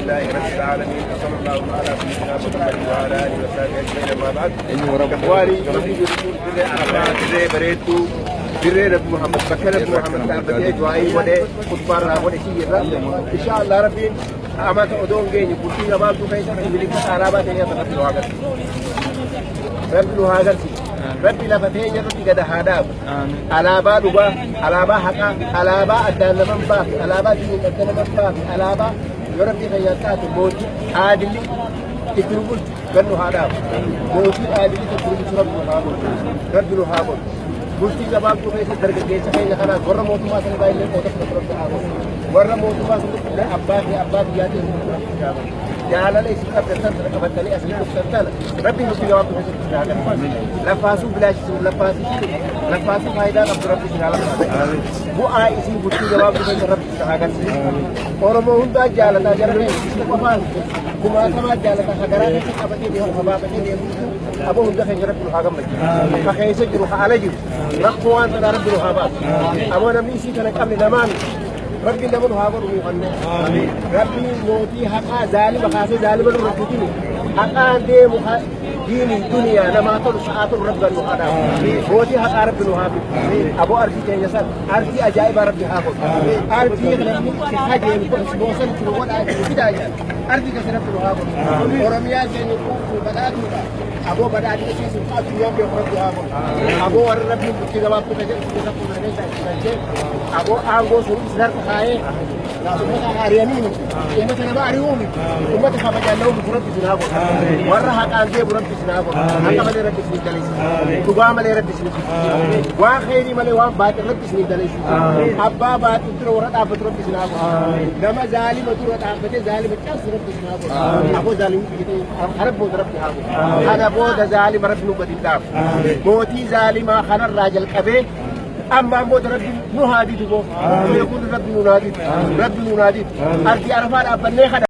لله رب العالمين، وصلى الله على سيدنا محمد وعلى اله وصحبه اجمعين. اما بعد، اخواني، dirree Arafaa, dirree bareedduu, dirree Nabi Muhammad, bakka Nabi Muhammad dhaabbatee du'aayii godhee khutbaarraa godhe siyyirra, insha Allah Rabbiin amata odoo hin geenye bultii gabaabduu keessa milikkata alaabaa teenya rabbi nu haa agarsiisu. Rabbi nu haa agarsiisu. Rabbi lafa teenya irratti gada haa dhaabu. Alaabaa dhugaa, alaabaa haqaa, alaabaa addaan naman baafne, alaabaa diiniin adda naman baafne, alaabaa yoo Rabbii fayyaan taate mootii aadilli itti nu bulchu gad nu haa dhaabu. Mootii aadilli itti nu bulchu Rabbi nu haa godhu. Rabbi nu haa godhu. Bultii gabaabduu keessa dargaggeessa keenya kanaas warra mootummaa sana baay'ee qooda fudhatu Rabbi haa godhu. Warra mootummaa sana abbaa fi abbaa biyyaatiin Rabbi haa godhu. Jaalala isin qabdan sana qabattanii asii dhuftan tana Rabbi bultii gabaabduu keessatti isin haa godhu. Lafaasuu bilaash isin lafaasii lafaasuu faayidaa qabdu Rabbi isin haa lafaasu. Bu'aa isin bultii gabaabduu keessa Rabbi isin haa agarsiisu. Oromoo hundaa jaalataa jara keessa qofaan kumaatamaa jaalataa hagaraa keessa qabatee deemu habaabatee deemu aboo hunda keenya Rabbi nu haa gammachiisu. Ka keessa jiru, ka ala jiru, rakkoo waan tanaa Rabbi nu haa baasu. Aboo namni isii kana qabne namaan Rabbi nama nu haa godhu nuu kanneen. Rabbi mootii haqaa zaalima kaasee zaalima nurra fitini. Haqaan deemu diinii duniyaa namaa tolu sa'aa tolu Rabbi nu haa dhaabu. Mootii haqaa Rabbi nu haa fidu. Aboo ardii teenya san ardii ajaa'ibaa Rabbi haa godhu. Ardii namni itti hajeelu kun boosan itti nu godhaa itti fidaa jedhan. Ardii keessa Rabbi nu haa godhu. Oromiyaa keenya quuquu badhaatuudha. Aboo badhaadhina keessa addunyaan beeku Rabbi haa godhu. Aboo warra Rabbiin bultii gabaabduu keessatti itti saffuu keessa itti galchee aboo aangoo sun isin harka kaayee ummata ari'anii miti. Ummata nama ari'uu miti. Ummata kabajaan nama bulchu Rabbi isin haa godhu. Warra haqaan deemu Rabbi isin haa godhu. Haqa malee Rabbi isin daleessisu. Dhugaa malee Rabbi isin bulchu. Waan kheyrii malee waan baaxil Rabbi isin daleessisu. Abbaa baaxil dura warra dhaabbatu Rabbi isin haa godhu. Nama zaalima dura dhaabbatee zaalima cabsu Rabbi isin haa godhu. Aboo zaalimni biyya ta'e kana booda Rabbi haa godhu. Kana booda zaalima Rabbi nu gadi hin dhaabu. Mootii zaalimaa kanarraa jalqabee ammaan booda Rabbi nu haa didu boo. Kun Rabbi nu haa didu. Rabbi nu haa didu. Ardii Arafaa dhaabbannee kana.